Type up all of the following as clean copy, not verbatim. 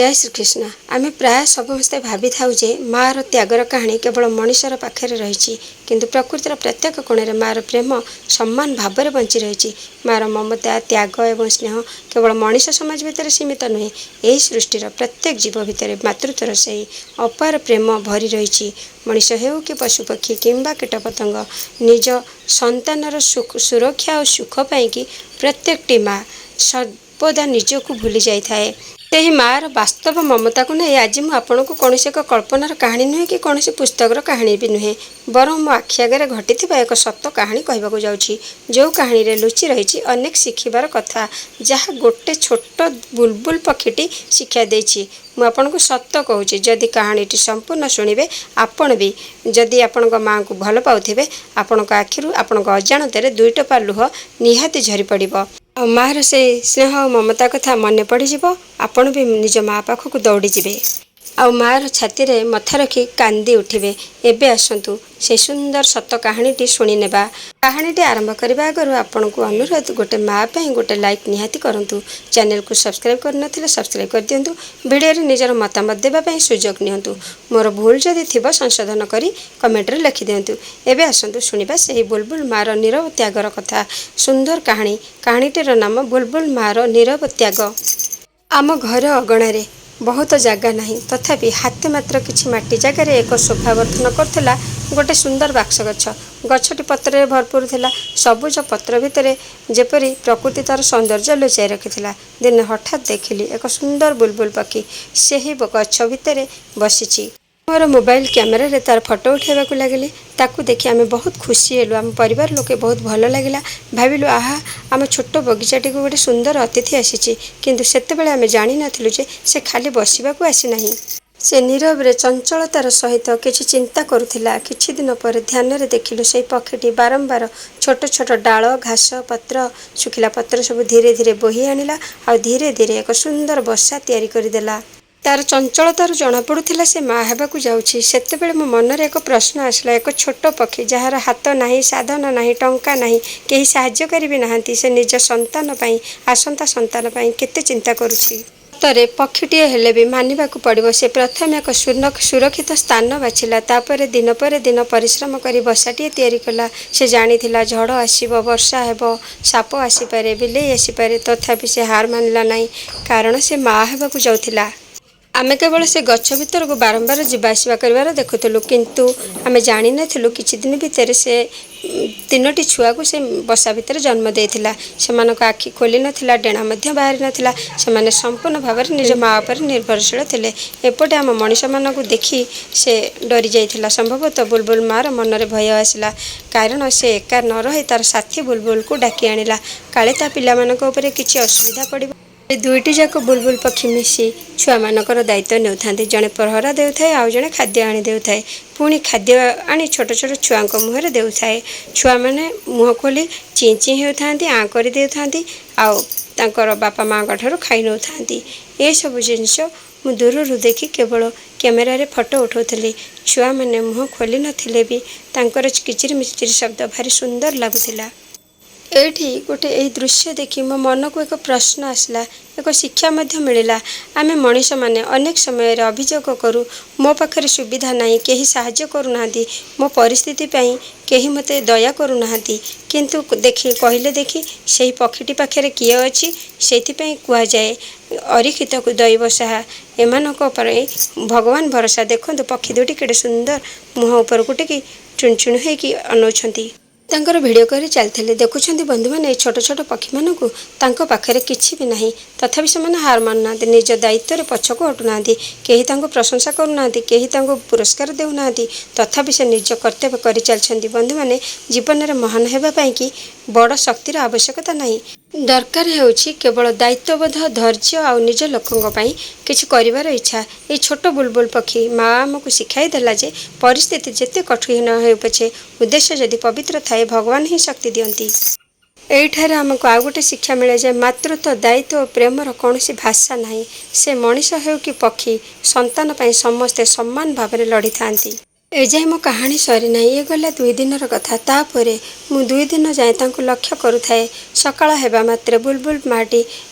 ଜୟ ଶ୍ରୀକୃଷ୍ଣ। ଆମେ ପ୍ରାୟ ସମସ୍ତେ ଭାବିଥାଉ ଯେ ମାଆର ତ୍ୟାଗର କାହାଣୀ କେବଳ ମଣିଷର ପାଖରେ ରହିଛି, କିନ୍ତୁ ପ୍ରକୃତିର ପ୍ରତ୍ୟେକ କୋଣରେ ମାଆର ପ୍ରେମ ସମାନ ଭାବରେ ବଞ୍ଚି ରହିଛି। ମାଆର ମମତା, ତ୍ୟାଗ ଏବଂ ସ୍ନେହ କେବଳ ମଣିଷ ସମାଜ ଭିତରେ ସୀମିତ ନୁହେଁ। ଏହି ସୃଷ୍ଟିର ପ୍ରତ୍ୟେକ ଜୀବ ଭିତରେ ମାତୃତ୍ୱର ସେହି ଅପାର ପ୍ରେମ ଭରି ରହିଛି। ମଣିଷ ହେଉ କି ପଶୁପକ୍ଷୀ କିମ୍ବା କୀଟପତଙ୍ଗ, ନିଜ ସନ୍ତାନର ସୁରକ୍ଷା ଓ ସୁଖ ପାଇଁକି ପ୍ରତ୍ୟେକଟି ମା ସର୍ବଦା ନିଜକୁ ଭୁଲି ଯାଇଥାଏ। ସେହି ମାଆର ବାସ୍ତବ ମମତାକୁ ନେଇ ଆଜି ମୁଁ ଆପଣଙ୍କୁ କୌଣସି ଏକ କଳ୍ପନାର କାହାଣୀ ନୁହେଁ କି କୌଣସି ପୁସ୍ତକର କାହାଣୀ ବି ନୁହେଁ, ବରଂ ମୋ ଆଖି ଆଗରେ ଘଟିଥିବା ଏକ ସତ କାହାଣୀ କହିବାକୁ ଯାଉଛି, ଯେଉଁ କାହାଣୀରେ ଲୁଚି ରହିଛି ଅନେକ ଶିଖିବାର କଥା, ଯାହା ଗୋଟେ ଛୋଟ ବୁଲବୁଲ ପକ୍ଷୀଟି ଶିକ୍ଷା ଦେଇଛି। ମୁଁ ଆପଣଙ୍କୁ ସତ କହୁଛି, ଯଦି କାହାଣୀଟି ସମ୍ପୂର୍ଣ୍ଣ ଶୁଣିବେ, ଆପଣ ବି ଯଦି ଆପଣଙ୍କ ମାଆଙ୍କୁ ଭଲ ପାଉଥିବେ, ଆପଣଙ୍କ ଆଖିରୁ ଆପଣଙ୍କ ଅଜାଣତରେ ଦୁଇ ଟୋପା ଲୁହ ନିହାତି ଝରି ପଡ଼ିବ ଆଉ ମାଆର ସେଇ ସ୍ନେହ ଆଉ ମମତା କଥା ମନେ ପଡ଼ିଯିବ। ଆପଣ ବି ନିଜ ମା ପାଖକୁ ଦୌଡ଼ିଯିବେ ଆଉ ମାଆର ଛାତିରେ ମଥା ରଖି କାନ୍ଦି ଉଠିବେ। ଏବେ ଆସନ୍ତୁ, ସେଇ ସୁନ୍ଦର ସତ କାହାଣୀଟି ଶୁଣିନେବା। କାହାଣୀଟି ଆରମ୍ଭ କରିବା ଆଗରୁ ଆପଣଙ୍କୁ ଅନୁରୋଧ, ଗୋଟେ ମା ପାଇଁ ଗୋଟେ ଲାଇକ୍ ନିହାତି କରନ୍ତୁ। ଚ୍ୟାନେଲକୁ ସବସ୍କ୍ରାଇବ୍ କରିନଥିଲେ ସବସ୍କ୍ରାଇବ୍ କରିଦିଅନ୍ତୁ। ଭିଡ଼ିଓରେ ନିଜର ମତାମତ ଦେବା ପାଇଁ ସୁଯୋଗ ନିଅନ୍ତୁ। ମୋର ଭୁଲ ଯଦି ଥିବ, ସଂଶୋଧନ କରି କମେଣ୍ଟରେ ଲେଖିଦିଅନ୍ତୁ। ଏବେ ଆସନ୍ତୁ ଶୁଣିବା ସେହି ବୁଲବୁଲ ମାଆର ନୀରବ ତ୍ୟାଗର କଥା, ସୁନ୍ଦର କାହାଣୀ। କାହାଣୀଟିର ନାମ ବୁଲବୁଲ ମାଆର ନୀରବ ତ୍ୟାଗ। ଆମ ଘର ଅଗଣାରେ ବହୁତ ଜାଗା ନାହିଁ, ତଥାପି ହାତେ ମାତ୍ର କିଛି ମାଟି ଜାଗାରେ ଏକ ଶୋଭା ବର୍ଦ୍ଧନ କରୁଥିଲା ଗୋଟେ ସୁନ୍ଦର ବାକ୍ସ ଗଛ। ଗଛଟି ପତ୍ରରେ ଭରପୁର ଥିଲା। ସବୁଜ ପତ୍ର ଭିତରେ ଯେପରି ପ୍ରକୃତି ତାର ସୌନ୍ଦର୍ଯ୍ୟ ଲୁଚାଇ ରଖିଥିଲା। ଦିନେ ହଠାତ୍ ଦେଖିଲି, ଏକ ସୁନ୍ଦର ବୁଲବୁଲ ପକ୍ଷୀ ସେହି ଗଛ ଭିତରେ ବସିଛି। ମୋର ମୋବାଇଲ କ୍ୟାମେରାରେ ତାର ଫଟୋ ଉଠାଇବାକୁ ଲାଗିଲି। ତାକୁ ଦେଖି ଆମେ ବହୁତ ଖୁସି ହେଲୁ। ଆମ ପରିବାର ଲୋକେ ବହୁତ ଭଲ ଲାଗିଲା। ଭାବିଲୁ, ଆହା, ଆମ ଛୋଟ ବଗିଚାଟିକୁ ଗୋଟେ ସୁନ୍ଦର ଅତିଥି ଆସିଛି। କିନ୍ତୁ ସେତେବେଳେ ଆମେ ଜାଣିନଥିଲୁ ଯେ ସେ ଖାଲି ବସିବାକୁ ଆସିନାହିଁ। ସେ ନୀରବରେ ଚଞ୍ଚଳତାର ସହିତ କିଛି ଚିନ୍ତା କରୁଥିଲା। କିଛି ଦିନ ପରେ ଧ୍ୟାନରେ ଦେଖିଲୁ, ସେଇ ପକ୍ଷୀଟି ବାରମ୍ବାର ଛୋଟ ଛୋଟ ଡାଳ, ଘାସ, ପତ୍ର, ଶୁଖିଲା ପତ୍ର ସବୁ ଧୀରେ ଧୀରେ ବୋହି ଆଣିଲା ଆଉ ଧୀରେ ଧୀରେ ଏକ ସୁନ୍ଦର ବସା ତିଆରି କରିଦେଲା। ତାର ଚଞ୍ଚଳତାରୁ ଜଣାପଡ଼ୁଥିଲା, ସେ ମା ହେବାକୁ ଯାଉଛି। ସେତେବେଳେ ମୋ ମନରେ ଏକ ପ୍ରଶ୍ନ ଆସିଲା। ଏକ ଛୋଟ ପକ୍ଷୀ, ଯାହାର ହାତ ନାହିଁ, ସାଧନ ନାହିଁ, ଟଙ୍କା ନାହିଁ, କେହି ସାହାଯ୍ୟକାରୀ ବି ନାହାନ୍ତି, ସେ ନିଜ ସନ୍ତାନ ପାଇଁ, ଆସନ୍ତା ସନ୍ତାନ ପାଇଁ କେତେ ଚିନ୍ତା କରୁଛି? ସତରେ ପକ୍ଷୀଟିଏ ହେଲେ ବି ମାନିବାକୁ ପଡ଼ିବ, ସେ ପ୍ରଥମେ ଏକ ସୁରକ୍ଷିତ ସ୍ଥାନ ବାଛିଲା। ତାପରେ ଦିନ ପରେ ଦିନ ପରିଶ୍ରମ କରି ବସାଟିଏ ତିଆରି କଲା। ସେ ଜାଣିଥିଲା, ଝଡ଼ ଆସିବ, ବର୍ଷା ହେବ, ସାପ ଆସିପାରେ, ବିଲେଇ ଆସିପାରେ। ତଥାପି ସେ ହାର ମାନିଲା ନାହିଁ, କାରଣ ସେ ମା ହେବାକୁ ଯାଉଥିଲା। ଆମେ କେବଳ ସେ ଗଛ ଭିତରକୁ ବାରମ୍ବାର ଯିବା ଆସିବା କରିବାର ଦେଖୁଥିଲୁ, କିନ୍ତୁ ଆମେ ଜାଣିନଥିଲୁ କିଛି ଦିନ ଭିତରେ ସେ ତିନୋଟି ଛୁଆକୁ ସେ ବସା ଭିତରେ ଜନ୍ମ ଦେଇଥିଲା। ସେମାନଙ୍କ ଆଖି ଖୋଲି ନଥିଲା, ଡେଣା ମଧ୍ୟ ବାହାରି ନଥିଲା। ସେମାନେ ସମ୍ପୂର୍ଣ୍ଣ ଭାବରେ ନିଜ ମା ଉପରେ ନିର୍ଭରଶୀଳ ଥିଲେ। ଏପଟେ ଆମ ମଣିଷମାନଙ୍କୁ ଦେଖି ସେ ଡରି ଯାଇଥିଲା। ସମ୍ଭବତଃ ବୁଲବୁଲ ମାର ମନରେ ଭୟ ଆସିଲା, କାରଣ ସେ ଏକା ନ ରହି ତାର ସାଥୀ ବୁଲବୁଲକୁ ଡାକି ଆଣିଲା, କାଳେ ତା ପିଲାମାନଙ୍କ ଉପରେ କିଛି ଅସୁବିଧା ପଡ଼ିବ। ଏ ଦୁଇଟି ଯାକ ବୁଲବୁଲ ପକ୍ଷୀ ମିଶି ଛୁଆମାନଙ୍କର ଦାୟିତ୍ୱ ନେଉଥାନ୍ତି। ଜଣେ ପ୍ରହରା ଦେଉଥାଏ, ଆଉ ଜଣେ ଖାଦ୍ୟ ଆଣି ଦେଉଥାଏ। ପୁଣି ଖାଦ୍ୟ ଆଣି ଛୋଟ ଛୋଟ ଛୁଆଙ୍କ ମୁହଁରେ ଦେଉଥାଏ। ଛୁଆମାନେ ମୁହଁ ଖୋଲି ଚିଁ ଚିଁ ହେଉଥାନ୍ତି, ଆଁ କରି ଦେଉଥାନ୍ତି ଆଉ ତାଙ୍କର ବାପା ମାଆଙ୍କ ଠାରୁ ଖାଇ ନେଉଥାନ୍ତି। ଏସବୁ ଜିନିଷ ମୁଁ ଦୂରରୁ ଦେଖି କେବଳ କ୍ୟାମେରାରେ ଫଟୋ ଉଠାଉଥିଲି। ଛୁଆମାନେ ମୁହଁ ଖୋଲି ନଥିଲେ ବି ତାଙ୍କର କିଚିରି ମିଚିରି ଶବ୍ଦ ଭାରି ସୁନ୍ଦର ଲାଗୁଥିଲା। ଏଇଠି ଗୋଟେ ଏଇ ଦୃଶ୍ୟ ଦେଖି ମୋ ମନକୁ ଏକ ପ୍ରଶ୍ନ ଆସିଲା, ଏକ ଶିକ୍ଷା ମଧ୍ୟ ମିଳିଲା। ଆମେ ମଣିଷମାନେ ଅନେକ ସମୟରେ ଅଭିଯୋଗ କରୁ, ମୋ ପାଖରେ ସୁବିଧା ନାହିଁ, କେହି ସାହାଯ୍ୟ କରୁନାହାନ୍ତି, ମୋ ପରିସ୍ଥିତି ପାଇଁ କେହି ମୋତେ ଦୟା କରୁନାହାନ୍ତି। କିନ୍ତୁ ଦେଖି କହିଲେ ଦେଖି, ସେହି ପକ୍ଷୀଟି ପାଖରେ କିଏ ଅଛି? ସେଇଥିପାଇଁ କୁହାଯାଏ, ଅରକ୍ଷିତକୁ ଦୈବ ସାହା। ଏମାନଙ୍କ ଉପରେ ଭଗବାନ ଭରସା। ଦେଖନ୍ତୁ, ପକ୍ଷୀ ଦୁଇଟି କେଡ଼େ ସୁନ୍ଦର ମୁହଁ ଉପରକୁ ଟେକି ଚୁଣୁ ଚୁଣୁ ହେଇକି ଅନଉଛନ୍ତି। ତାଙ୍କର ଭିଡ଼ିଓ କରି ଚାଲିଥିଲେ। ଦେଖୁଛନ୍ତି ବନ୍ଧୁମାନେ, ଏଇ ଛୋଟ ଛୋଟ ପକ୍ଷୀମାନଙ୍କୁ? ତାଙ୍କ ପାଖରେ କିଛି ବି ନାହିଁ, ତଥାପି ସେମାନେ ହାର ମାନୁନାହାନ୍ତି, ନିଜ ଦାୟିତ୍ୱରେ ପଛକୁ ହଟୁନାହାନ୍ତି। କେହି ତାଙ୍କୁ ପ୍ରଶଂସା କରୁନାହାନ୍ତି, କେହି ତାଙ୍କୁ ପୁରସ୍କାର ଦେଉନାହାନ୍ତି, ତଥାପି ସେ ନିଜ କର୍ତ୍ତବ୍ୟ କରିଚାଲିଛନ୍ତି। ବନ୍ଧୁମାନେ, ଜୀବନରେ ମହାନ ହେବା ପାଇଁକି ବଡ଼ ଶକ୍ତିର ଆବଶ୍ୟକତା ନାହିଁ। ଦରକାର ହେଉଛି କେବଳ ଦାୟିତ୍ୱବୋଧ, ଧୈର୍ଯ୍ୟ ଆଉ ନିଜ ଲୋକଙ୍କ ପାଇଁ କିଛି କରିବାର ଇଚ୍ଛା। ଏଇ ଛୋଟ ବୁଲବୁଲ ପକ୍ଷୀ ମା ଆମକୁ ଶିଖାଇ ଦେଲା ଯେ ପରିସ୍ଥିତି ଯେତେ କଠିନ ହେଉ ପଛେ, ଉଦ୍ଦେଶ୍ୟ ଯଦି ପବିତ୍ର ଥାଏ, ଭଗବାନ ହିଁ ଶକ୍ତି ଦିଅନ୍ତି। ଏଇଠାରେ ଆମକୁ ଆଉ ଗୋଟେ ଶିକ୍ଷା ମିଳେ ଯେ ମାତୃତ୍ୱ, ଦାୟିତ୍ୱ ଓ ପ୍ରେମର କୌଣସି ଭାଷା ନାହିଁ। ସେ ମଣିଷ ହେଉ କି ପକ୍ଷୀ, ସନ୍ତାନ ପାଇଁ ସମସ୍ତେ ସମାନ ଭାବରେ ଲଢ଼ିଥାନ୍ତି। ଏଯାଏ ମୋ କାହାଣୀ ସରିନାହିଁ। ଇଏ ଗଲା 2 ଦିନର କଥା। ତା'ପରେ ମୁଁ 2 ଦିନ ଯାଏଁ ତାଙ୍କୁ ଲକ୍ଷ୍ୟ କରୁଥାଏ। ସକାଳ ହେବା ମାତ୍ରେ ବୁଲବୁଲ ମା'ଟି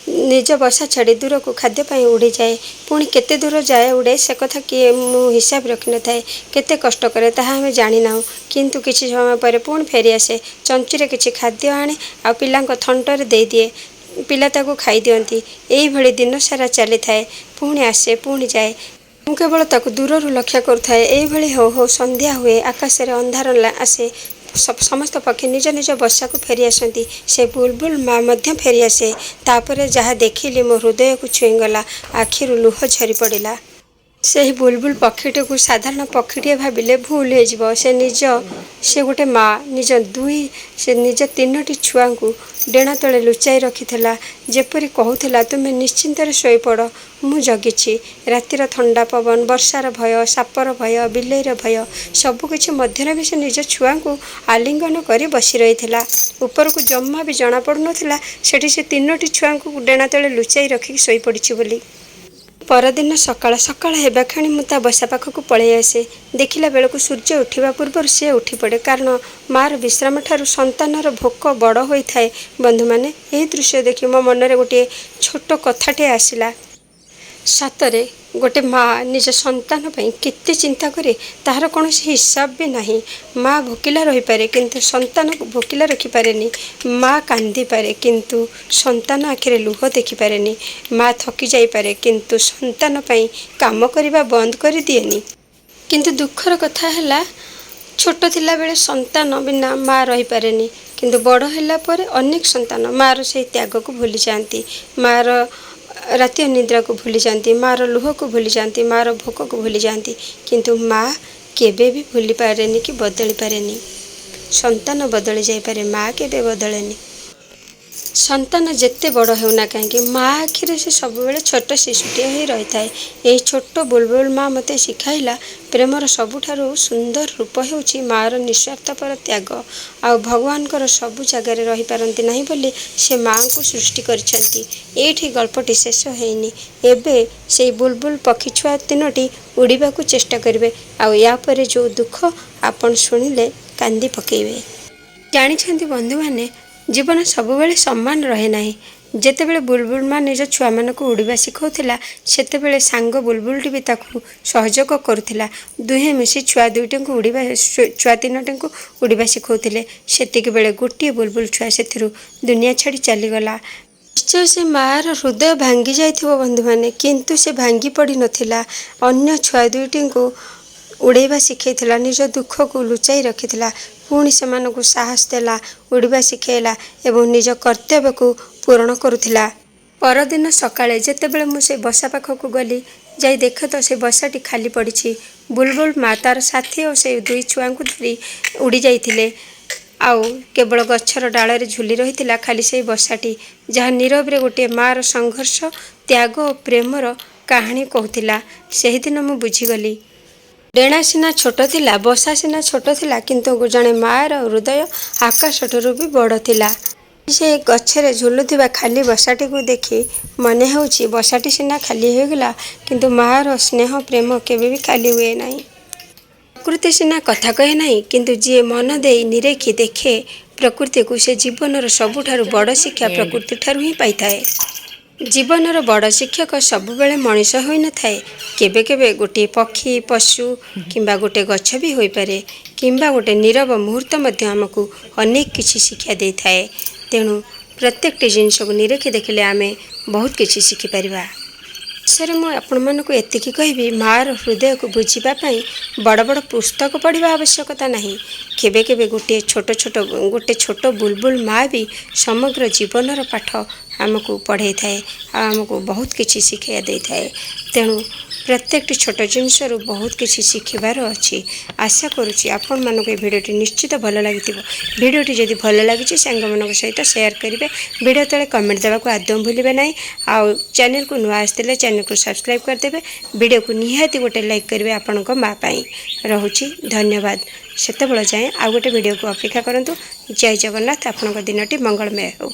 ନିଜ ବସା ଛାଡ଼ି ଦୂରକୁ ଖାଦ୍ୟ ପାଇଁ ଉଡ଼ିଯାଏ। ପୁଣି କେତେ ଦୂର ଯାଏ ଉଡ଼େ, ସେକଥା କିଏ ମୁଁ ହିସାବ ରଖିନଥାଏ। କେତେ କଷ୍ଟ କରେ, ତାହା ଆମେ ଜାଣିନାହୁଁ। କିନ୍ତୁ କିଛି ସମୟ ପରେ ପୁଣି ଫେରିଆସେ। ଚଞ୍ଚୁରେ କିଛି ଖାଦ୍ୟ ଆଣେ ଆଉ ପିଲାଙ୍କ ଥଣ୍ଟରେ ଦେଇଦିଏ। ପିଲା ତାକୁ ଖାଇଦିଅନ୍ତି। ଏଇଭଳି ଦିନସାରା ଚାଲିଥାଏ। ପୁଣି ଆସେ, ପୁଣି ଯାଏ। ମୁଁ କେବଳ ତାକୁ ଦୂରରୁ ଲକ୍ଷ୍ୟ କରୁଥାଏ। ଏଇଭଳି ହେଉ ହେଉ ସନ୍ଧ୍ୟା ହୁଏ। ଆକାଶରେ ଅନ୍ଧାର ଆସେ। ସମସ୍ତ ପକ୍ଷୀ ନିଜ ନିଜ ବସାକୁ ଫେରିଆସନ୍ତି। ସେ ବୁଲବୁଲ ମା ମଧ୍ୟ ଫେରିଆସେ। ତା'ପରେ ଯାହା ଦେଖିଲି, ମୋ ହୃଦୟକୁ ଛୁଇଁଗଲା। ଆଖିରୁ ଲୁହ ଝରିପଡ଼ିଲା। ସେହି ବୁଲବୁଲ ପକ୍ଷୀଟିକୁ ସାଧାରଣ ପକ୍ଷୀଟିଏ ଭାବିଲେ ଭୁଲ ହେଇଯିବ। ସେ ଗୋଟେ ମା। ନିଜ ଦୁଇ ସେ ନିଜ ତିନୋଟି ଛୁଆଙ୍କୁ ଡେଣା ତଳେ ଲୁଚାଇ ରଖିଥିଲା। ଯେପରି କହୁଥିଲା, "ତୁମେ ନିଶ୍ଚିନ୍ତରେ ଶୋଇପଡ଼, ମୁଁ ଜଗିଛି।" ରାତିର ଥଣ୍ଡା ପବନ, ବର୍ଷାର ଭୟ, ସାପର ଭୟ, ବିଲେଇର ଭୟ, ସବୁକିଛି ମଧ୍ୟରେ ବି ସେ ନିଜ ଛୁଆଙ୍କୁ ଆଲିଙ୍ଗନ କରି ବସି ରହିଥିଲା। ଉପରକୁ ଜମା ବି ଜଣାପଡ଼ୁନଥିଲା ସେଠି ସେ ତିନୋଟି ଛୁଆଙ୍କୁ ଡେଣା ତଳେ ଲୁଚାଇ ରଖିକି ଶୋଇପଡ଼ିଛି ବୋଲି। ପରଦିନ ସକାଳ ସକାଳ ହେବା କ୍ଷଣି ମୁଁ ତା ବସା ପାଖକୁ ପଳେଇ ଆସେ। ଦେଖିଲା ବେଳକୁ ସୂର୍ଯ୍ୟ ଉଠିବା ପୂର୍ବରୁ ସେ ଉଠିପଡ଼େ, କାରଣ ମାଆର ବିଶ୍ରାମ ଠାରୁ ସନ୍ତାନର ଭୋକ ବଡ଼ ହୋଇଥାଏ। ବନ୍ଧୁମାନେ, ଏହି ଦୃଶ୍ୟ ଦେଖି ମୋ ମନରେ ଗୋଟିଏ ଛୋଟ କଥାଟିଏ ଆସିଲା। ସତରେ ଗୋଟେ ମା ନିଜ ସନ୍ତାନ ପାଇଁ କେତେ ଚିନ୍ତା କରେ, ତାହାର କୌଣସି ହିସାବ ବି ନାହିଁ। ମା ଭୋକିଲା ରହିପାରେ, କିନ୍ତୁ ସନ୍ତାନକୁ ଭୋକିଲା ରଖିପାରେନି। ମା କାନ୍ଦିପାରେ, କିନ୍ତୁ ସନ୍ତାନ ଆଖିରେ ଲୁହ ଦେଖିପାରେନି। ମା ଥକି ଯାଇପାରେ, କିନ୍ତୁ ସନ୍ତାନ ପାଇଁ କାମ କରିବା ବନ୍ଦ କରିଦିଏନି। କିନ୍ତୁ ଦୁଃଖର କଥା ହେଲା, ଛୋଟ ଥିଲାବେଳେ ସନ୍ତାନ ବିନା ମା ରହିପାରେନି, କିନ୍ତୁ ବଡ଼ ହେଲା ପରେ ଅନେକ ସନ୍ତାନ ମାଆର ସେଇ ତ୍ୟାଗକୁ ଭୁଲିଯାଆନ୍ତି, ମାଆର ରାତି ଅନିଦ୍ରାକୁ ଭୁଲିଯାଆନ୍ତି, ମାଆର ଲୁହକୁ ଭୁଲିଯାଆନ୍ତି, ମାଆର ଭୋକକୁ ଭୁଲିଯାଆନ୍ତି। କିନ୍ତୁ ମା କେବେ ବି ଭୁଲି ପାରେନି କି ବଦଳି ପାରେନି। ସନ୍ତାନ ବଦଳି ଯାଇପାରେ, ମା କେବେ ବଦଳେନି। ସନ୍ତାନ ଯେତେ ବଡ଼ ହେଉନା କାହିଁକି, ମା ଆଖିରେ ସେ ସବୁବେଳେ ଛୋଟ ଶିଶୁଟିଏ ହୋଇ ରହିଥାଏ। ଏହି ଛୋଟ ବୁଲବୁଲ ମା ମୋତେ ଶିଖାଇଲା, ପ୍ରେମର ସବୁଠାରୁ ସୁନ୍ଦର ରୂପ ହେଉଛି ମାଆର ନିସ୍ୱାର୍ଥପର ତ୍ୟାଗ। ଆଉ ଭଗବାନଙ୍କର ସବୁ ଜାଗାରେ ରହିପାରନ୍ତି ନାହିଁ ବୋଲି ସେ ମାଆଙ୍କୁ ସୃଷ୍ଟି କରିଛନ୍ତି। ଏଇଠି ଗଳ୍ପଟି ଶେଷ ହେଇନି। ଏବେ ସେଇ ବୁଲବୁଲ ପକ୍ଷୀ ଛୁଆ ତିନୋଟି ଉଡ଼ିବାକୁ ଚେଷ୍ଟା କରିବେ, ଆଉ ୟା ପରେ ଯେଉଁ ଦୁଃଖ ଆପଣ ଶୁଣିଲେ କାନ୍ଦି ପକେଇବେ। ଜାଣିଛନ୍ତି ବନ୍ଧୁମାନେ, ଜୀବନ ସବୁବେଳେ ସମାନ ରହେ ନାହିଁ। ଯେତେବେଳେ ବୁଲବୁଲ ମା ନିଜ ଛୁଆମାନଙ୍କୁ ଉଡ଼ିବା ଶିଖାଉଥିଲା, ସେତେବେଳେ ସାଙ୍ଗ ବୁଲବୁଲଟି ବି ତାକୁ ସହଯୋଗ କରୁଥିଲା। ଦୁହେଁ ମିଶି ଛୁଆ ତିନୋଟିଙ୍କୁ ଉଡ଼ିବା ଶିଖାଉଥିଲେ। ସେତିକି ବେଳେ ଗୋଟିଏ ବୁଲବୁଲ ଛୁଆ ସେଥିରୁ ଦୁନିଆ ଛାଡ଼ି ଚାଲିଗଲା। ନିଶ୍ଚୟ ସେ ମାଆର ହୃଦୟ ଭାଙ୍ଗି ଯାଇଥିବ ବନ୍ଧୁମାନେ, କିନ୍ତୁ ସେ ଭାଙ୍ଗି ପଡ଼ିନଥିଲା। ଅନ୍ୟ ଛୁଆ ଦୁଇଟିଙ୍କୁ ଉଡ଼େଇବା ଶିଖେଇଥିଲା, ନିଜ ଦୁଃଖକୁ ଲୁଚାଇ ରଖିଥିଲା, ପୁଣି ସେମାନଙ୍କୁ ସାହସ ଦେଲା, ଉଡ଼ିବା ଶିଖେଇଲା ଏବଂ ନିଜ କର୍ତ୍ତବ୍ୟକୁ ପୂରଣ କରୁଥିଲା। ପରଦିନ ସକାଳେ ଯେତେବେଳେ ମୁଁ ସେ ବସା ପାଖକୁ ଗଲି, ଯାଇ ଦେଖେ ତ ସେ ବସାଟି ଖାଲି ପଡ଼ିଛି। ବୁଲବୁଲ ମା ତାର ସାଥୀ ଓ ସେ ଦୁଇ ଛୁଆଙ୍କୁ ଧରି ଉଡ଼ି ଯାଇଥିଲେ। ଆଉ କେବଳ ଗଛର ଡାଳରେ ଝୁଲି ରହିଥିଲା ଖାଲି ସେଇ ବସାଟି, ଯାହା ନୀରବରେ ଗୋଟିଏ ମାଆର ସଂଘର୍ଷ, ତ୍ୟାଗ ଓ ପ୍ରେମର କାହାଣୀ କହୁଥିଲା। ସେହିଦିନ ମୁଁ ବୁଝିଗଲି, ଡେଣା ସିନା ଛୋଟ ଥିଲା, ବସା ସିନା ଛୋଟ ଥିଲା, କିନ୍ତୁ ଜଣେ ମାଆର ହୃଦୟ ଆକାଶଠାରୁ ବି ବଡ଼ ଥିଲା। ସେ ଗଛରେ ଝୁଲୁଥିବା ଖାଲି ବସାଟିକୁ ଦେଖି ମନେ ହେଉଛି, ବସାଟି ସିନା ଖାଲି ହୋଇଗଲା, କିନ୍ତୁ ମାଆର ସ୍ନେହ ପ୍ରେମ କେବେ ବି ଖାଲି ହୁଏ ନାହିଁ। ପ୍ରକୃତି ସିନା କଥା କହେ ନାହିଁ, କିନ୍ତୁ ଯିଏ ମନ ଦେଇ ନିରେଖି ଦେଖେ ପ୍ରକୃତିକୁ, ସେ ଜୀବନର ସବୁଠାରୁ ବଡ଼ ଶିକ୍ଷା ପ୍ରକୃତିଠାରୁ ହିଁ ପାଇଥାଏ। ଜୀବନର ବଡ଼ ଶିକ୍ଷକ ସବୁବେଳେ ମଣିଷ ହୋଇନଥାଏ। କେବେ କେବେ ଗୋଟିଏ ପକ୍ଷୀ, ପଶୁ କିମ୍ବା ଗୋଟେ ଗଛ ବି ହୋଇପାରେ, କିମ୍ବା ଗୋଟେ ନୀରବ ମୁହୂର୍ତ୍ତ ମଧ୍ୟ ଆମକୁ ଅନେକ କିଛି ଶିକ୍ଷା ଦେଇଥାଏ। ତେଣୁ ପ୍ରତ୍ୟେକଟି ଜିନିଷକୁ ନିରେଖି ଦେଖିଲେ ଆମେ ବହୁତ କିଛି ଶିଖିପାରିବା। ଶେଷରେ ମୁଁ ଆପଣମାନଙ୍କୁ ଏତିକି କହିବି, ମାଆର ହୃଦୟକୁ ବୁଝିବା ପାଇଁ ବଡ଼ ବଡ଼ ପୁସ୍ତକ ପଢ଼ିବା ଆବଶ୍ୟକତା ନାହିଁ। କେବେ କେବେ ଗୋଟେ ଛୋଟ ବୁଲବୁଲ ମା ବି ସମଗ୍ର ଜୀବନର ପାଠ ଆମକୁ ପଢ଼େଇଥାଏ ଆଉ ଆମକୁ ବହୁତ କିଛି ଶିକ୍ଷା ଦେଇଥାଏ। ତେଣୁ ପ୍ରତ୍ୟେକଟି ଛୋଟ ଜିନିଷରୁ ବହୁତ କିଛି ଶିଖିବାର ଅଛି। ଆଶା କରୁଛି ଆପଣମାନଙ୍କୁ ଏ ଭିଡ଼ିଓଟି ନିଶ୍ଚିତ ଭଲ ଲାଗିଥିବ। ଭିଡ଼ିଓଟି ଯଦି ଭଲ ଲାଗିଛି, ସାଙ୍ଗମାନଙ୍କ ସହିତ ସେୟାର କରିବେ। ଭିଡ଼ିଓ ତଳେ କମେଣ୍ଟ ଦେବାକୁ ଆଦୌ ଭୁଲିବେ ନାହିଁ। ଆଉ ଚ୍ୟାନେଲକୁ ନୂଆ ଆସିଥିଲେ ଚ୍ୟାନେଲକୁ ସବସ୍କ୍ରାଇବ୍ କରିଦେବେ। ଭିଡ଼ିଓକୁ ନିହାତି ଗୋଟେ ଲାଇକ୍ କରିବେ ଆପଣଙ୍କ ମା ପାଇଁ। ରହୁଛି, ଧନ୍ୟବାଦ। ସେତେବେଳେ ଯାଏଁ ଆଉ ଗୋଟେ ଭିଡ଼ିଓକୁ ଅପେକ୍ଷା କରନ୍ତୁ। ଜୟ ଜଗନ୍ନାଥ। ଆପଣଙ୍କ ଦିନଟି ମଙ୍ଗଳମୟ ହେଉ।